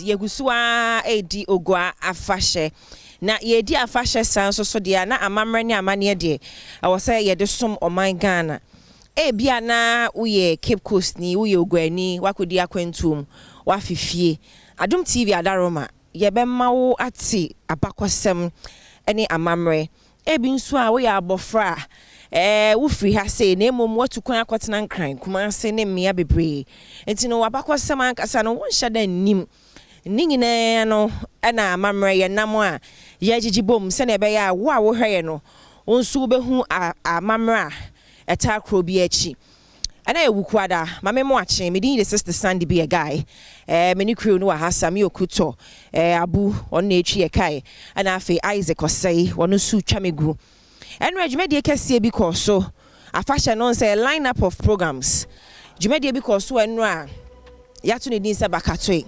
Yɛgu so ara redi Oguaa afahyɛ. Na yɛredi afahyɛ saa nso so deɛ a, na amammerɛ ne amanneɛ deɛ, ɛwɔ sɛ yɛde som ɔman Ghana. Ebia na woyɛ Cape Coastni, woyɛ Oguaani, woakɔdi akwantuo mu, woafe fie. Adom TV Adaroma, yɛbɛma wo ate abakɔsɛm ne amammerɛ. Ebi nso a woyɛ abɔfra a, ɛɛ, wofiri ha sei, na mmom woatu kwan akɔtena Nkran, Kumase ne mmea bebree. Nti no w'abakɔsɛm ankasa no wonhyɛ da nnim. Ne nyinaa no na amammerɛ yɛ nam a yɛgyegye bom sɛnea ɛbɛyɛ a wo a wohwɛ yɛn no, wo nso wobɛhu amammerɛ a ɛtaa kuro bi akyi. Ɛna yɛ Wukuada, Mame Moakye, me din de Sister Sandy bi Ɛgae, eh, me ne crew no wɔ ha, Sammy Okutɔ, eh, Abu, ɔno na ɛtwi yɛ kae, ɛna afei Isaac Ɔsɛe, ɔno nso retwa me gu. Ɛnora dwumadie kɛseɛ bi kɔɔ so, afahyɛ no nsɛ line up of programs. Dwumadie bi kɔɔ so ɛnora a yɛato ne din sɛ Bakatoe.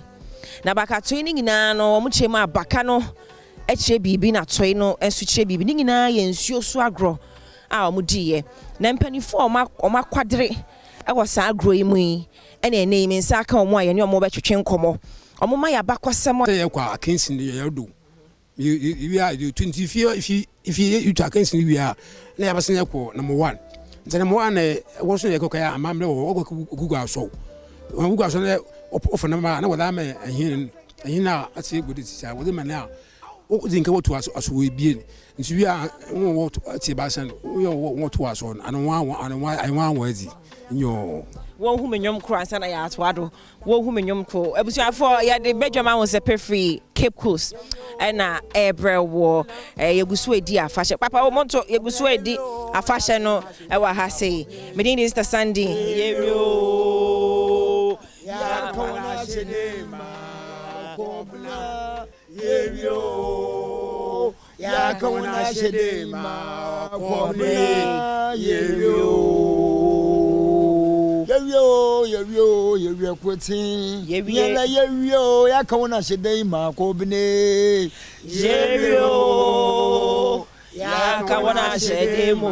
Na Bakatoe no nyinaa no, wɔn kyerɛ mu a baka no kyerɛ biribi na toe no nso kyerɛ biribi. Ne nyinaa yɛ nsuo so agorɔ a wɔdiiɛ. Na mpanimfoɔ a wɔn akwadere wɔ saa agorɔ yi mu yi na ɛnnɛ yi me nsa aka wɔn a yɛne wɔn bɛtwetwe nkɔmmɔ. Wɔma yɛn abakɔsɛm. Sɛ yɛkɔ a akansi no yɛyɛ do wie a yɛtu nti fie fi fi yɛtu akansi no wie a na yɛabɛsan yɛkɔ number one nti number one na ɛwɔ so yɛkɔ kɔyɛ amammerɛ wɔ hɔ wɔkɔ gugu asɔw wɔn gugu asɔw no ɔfa nam a na wɔde ama ɛhene ɛhene a ase gu de sisi a wɔde ma no a wodzi nka wɔto aso aso ebien nti wie a wɔn wɔ ate ebaasa no woyɛ wɔ wɔto aso no ano wɔn ano wɔn ayɛ wɔn wɔn adzi nyɔɔ. Wɔnhu me nnwom koro ansa na yɛatoa do. Wɔnhu me nnwom koro. Abusuafoɔ, yɛde badwam ahosɛpɛ firi Cape Coast ɛna ɛrebrɛ woɔ. Yɛgu so redi afahyɛ. Papa wo monto, yɛgu so redi afahyɛ no ɛwɔ ha sei. Me din de Sister Sandy. Yɛwie oo. Yɛaka wɔn ahyɛ ne ma kɔbena. Yɛwie oo. Yɛaka wɔn ahyɛ ne ma kɔbena. Yɛwie oo. Yɛwie oo, yɛwie oo, yɛwie kotin. Yɛwie. Yɛlɛ yɛwie oo, yɛaka wɔn ahyɛ ne ma kɔbena. Yɛwie oo. Yɛaka wɔn ahyɛde mu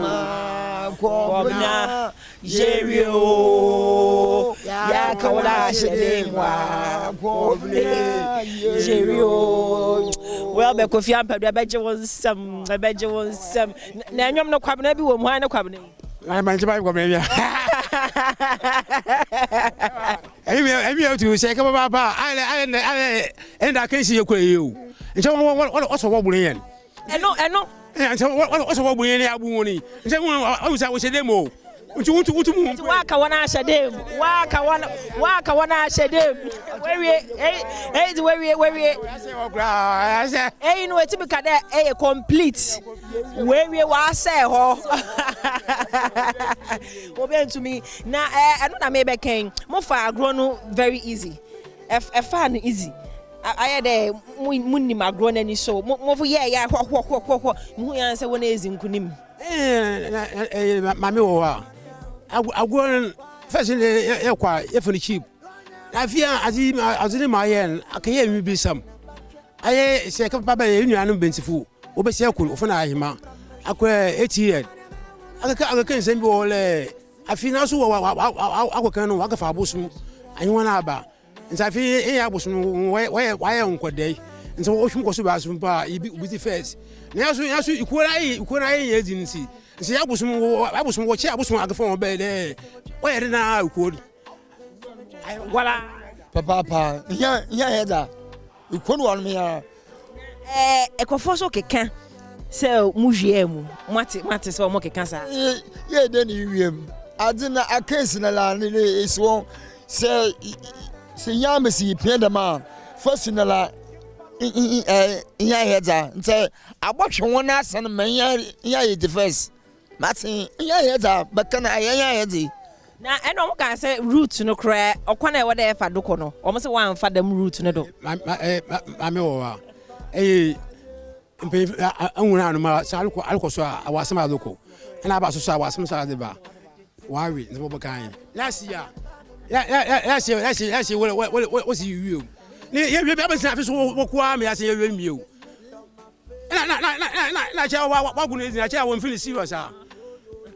kɔbena yɛwie o. Yɛaka wɔn ahyɛde mu kɔbena yɛwie o. Well, bɛ Kofi Ampadu ɛbɛgye wo nsɛm, ɛbɛgye wo nsɛm. Na ɛnwom no kwabena bi wɔ mu, hwan ne kwabena yi? Na ma nkyɛn ba kwabena bi. Ɛmi ɛmi yɛ tu sɛ kaba ba ba ayɛ ayɛ ayɛ ɛnda akansi yɛ kura yie o. Nkyɛn wɔn wɔn wɔsɔ wɔ bolo yɛn. Ɛno, ɛno. Nkyɛ wɔsɛ wɔbu yɛn ne abu wɔn yi. Nkyɛ wɔn wɔn sɛ wɔhyɛ dɛm o. Nti wotu wotu mu. Nti waka wɔn ahyɛ dɛm. Waka wɔn waka wɔn ahyɛ dɛm. Wawie eyi eyi ti wawie wawie. Eyi no etimi ka dɛ ɛyɛ complete. Wawie wasɛ hɔ. Obi ntumi na ɛno na mebɛkɛn. Mo fa agorɔ no very easy. Ɛfaa no easy. Ayɛ dɛ munnim agorɔ no ani so. Mo yɛɛ yɛ hwɔhwɔhwɔhwɔ. Muhu yɛn sɛ wɔn edzi nkunim. Maame wɔ hɔ a, agorɔ no fɛs no yɛkɔ a yɛfa no cheap. Na afei a adze adze no ma ayɛ no akɛyɛ nwi bi sam. Ayɛ sɛ kapa bɛyɛ yɛn nuanom bɛnsifo wɔbɛsi akɔ wɔfɛ no ahema akɔ ATN. Akeka akeka nsɛm bi wɔ hɔ lɛ afei na so wɔ akɔka no wakɛfa abosom anyewa no aba. Nti afei eyɛ abosom no wɔyɛ wɔayɛ nkɔdɛe nti wɔhwim kɔ so baaso mpo a ibi obi ti first na yaso yaso ikuo na ayɛ ikuo na ayɛ yɛ dzi nti nti yɛ abosom wɔ abosom wɔkyɛ abosom agefo wɔn bɛyɛ dɛ wɔyɛ de na ikuo no wala papaapa nya nya yɛ da ikuo no wɔn ya. Ɛɛ ɛkɔfoɔ so keka sɛ mo wiaa mu moate moate sɛ wɔn keka saa. Yɛ dɛ ne wie mu adze na akansi na la ne esi wɔn sɛ sɛ nyaa mesi pia dɛm a fasi na la nya yɛ dza nti abɔhwɛ wɔn asan ma nya nya yɛ di first mate nya yɛ dza bɛka na ayɛ nya yɛ dze. Na ɛna wɔn kaa sɛ route no koraa ɔkwan a ɛwɔ dɛ ɛfa do kɔ no wɔn sɛ wɔamfa dɛm route no do. Maame wɔ hɔ a ɛyɛ mpanyinfo ahun anoma sɛ alokɔ alokɔ so a awɔ asɛm alokɔ ɛna aba so so a awɔ asɛm so ade ba wɔawe ne bɔbɔ kan last year last year last year last year wɔlɛ wɔlɛ wɔsi wie o ne yɛ wie bi abɛsɛn afi so wɔkɔ ama yɛ asɛn yɛ wie mie o. na na na na na na kyɛ wa wa gu ne na kyɛ wɔn feel serious a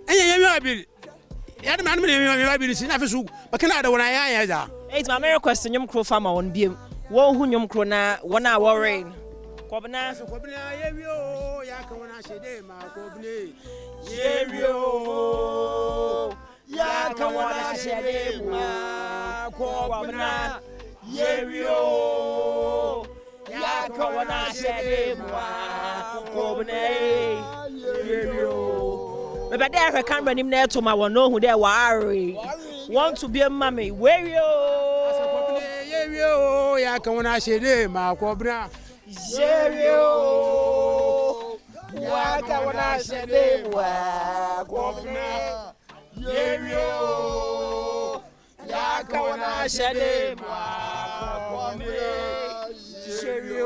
ɛnyɛ yɛn wia bi yɛde ma anum ne yɛn wia bi si na fi so bɛkɛ na ada wɔn ayɛ ayɛ dza. Eti maame request nnwom koro fa ma wɔn biem. Wɔnhu nnwom koro na wɔn a wɔre no. Kɔbena. Kɔbena yɛwie o yɛaka wɔn ahyɛ dɛ ma kɔbena yɛwie o yɛaka wɔn ahyɛ dɛ ma kɔbena yɛwie o yɛaka wɔn ahyɛ dɛ ma kɔbena yɛwie o. Mepɛ dɛ ɛhwɛ camera nim na ɛto ma wɔn na ohu dɛ wɔare wɔn to bi ma me wɔawie o. Yɛwie o yɛaka wɔn ahyɛ dɛ ma kɔbena yɛwie o yɛaka wɔn ahyɛ dɛ ma kɔbena yɛwie o yɛaka wɔn ahyɛ dɛ ma kɔbena yɛwie o.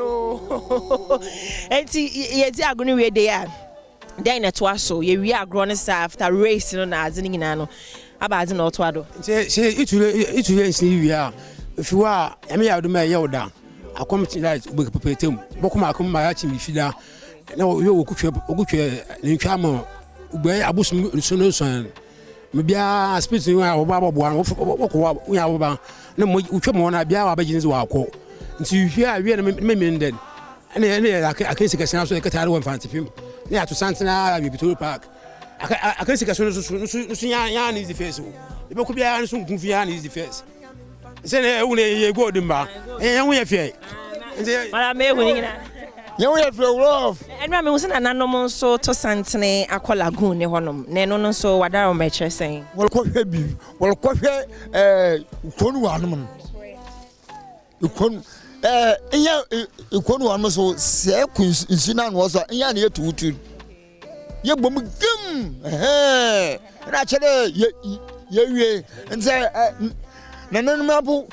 Enti yɛdi agorɔ no wie de a, dɛn na ɛtoa so? Yɛwie agorɔ no saa after race no na adze no nyinaa no aba adze na ɔtoa do. Nti sɛ itu race no wie a, efi hɔ a Nyame yɛ adom a ɛyɛ wo da akɔm like bɛpɛpɛtɛm bɔkɔm akɔm ma akyi mi fi da na wɔyɛ wɔkutwa wɔkutwa ne ntwa ama gbɛ abosom nso no nson me biara spirit no a wɔba abɔboa no wɔkɔ hɔ wonya wɔba na mo wotwa mu hɔ no biara wɔabɛgye ne sɛ wɔakɔ nti hwie a wie no me me ndɛn ɛne ɛne yɛ akansi kɛse no so yɛkɛtaa wɔ Mfantsipim ne yɛato santene ara wɔ Victoria Park akansi kɛse no so so no so nya nya ne easy first o yɛbɛkɔ biara no so nku fi nya ne easy first sɛ ne ɛwu ne yɛ gold mba ɛyɛ ho yɛ fɛ nti mara mehu ne nyinaa yɛn ho yɛ fɛ rough. Ɛnura mehu sɛ nananom nso to santene akɔ lagoon ne hɔnom na ɛno no nso wadara wɔn ɛkyerɛ sɛn. Wɔrekɔhwɛ bi wɔrekɔhwɛ ɛɛ kuro no wɔ anom no kuro no ɛɛ nyɛ kuro no wɔ anom so sɛ ɛkɔ nsu no ano so a nyɛ na yɛ tuutu yɛ bɔ mu gam ɛhɛn ɛna akyɛ dɛ yɛ yɛwie nti ɛ nananom abo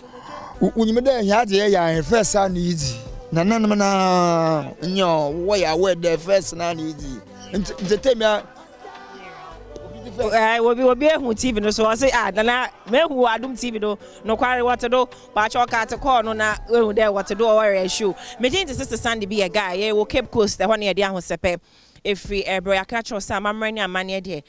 wonyim dɛ hɛn adze yɛ yɛ first a na yɛdzi nananom na nyɛ wɔyɛ awɔ dɛ first na na yɛdzi nti nti tɛmia. Obi obi ehu TV no so ɔse ah nana mehu wɔ Adom TV do nokware wɔte do wɔakyɛ ɔka ate kɔɔ no na ehu dɛ wɔte do ɔwɔ show megye nti sisi Sunday bi yɛ guy yɛ wɔ Cape Coast ɛhɔ ne yɛde ahosɛpɛ efiri ɛbrɛ yɛaka kyerɛw sɛ amammerɛ ne amanneɛ deɛ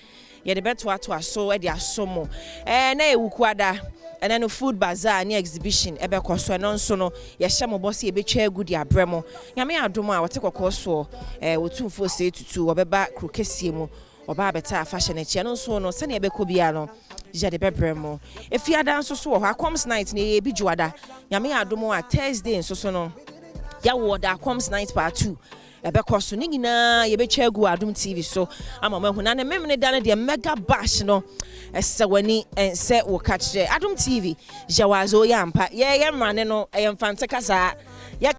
yɛde bɛtoatoa so de aso mo ɛɛ na yɛwɔ kuada ɛnɛ no food bazaar ne exhibition ɛbɛkɔ so. Ɛno nso no yɛhyɛ mo bɔ sɛ yɛbɛtwa agu de abrɛ mo. Nyame adom a wɔte kɔkɔɔ soɔ ɛɛ wɔtumfoɔ sɛ tutu wɔbɛba kuro kɛseɛ mu ɔbaa bɛta afahyɛ n'akyi. Ɛno nso no sɛnea ɛbɛkɔ biara no yɛde bɛbrɛ mo. Efiada nso so wɔ hɔ Akɔms Night ne yɛyɛ bi dwoada. Nyame adom a Thursday nso so no yɛwɔ da Akɔms Night part 2 ɛbɛkɔ so. Ne nyinaa yɛbɛtwa agu Adom TV so ama mo ahu. Na ne memene da no deɛ mega bash no ɛsɛ w'ani ɛnsɛ wo ka kyerɛ Adom TV yɛwɔ adze oyɛ ampa yɛyɛ mmarane no ɛyɛ Mfante kasaa.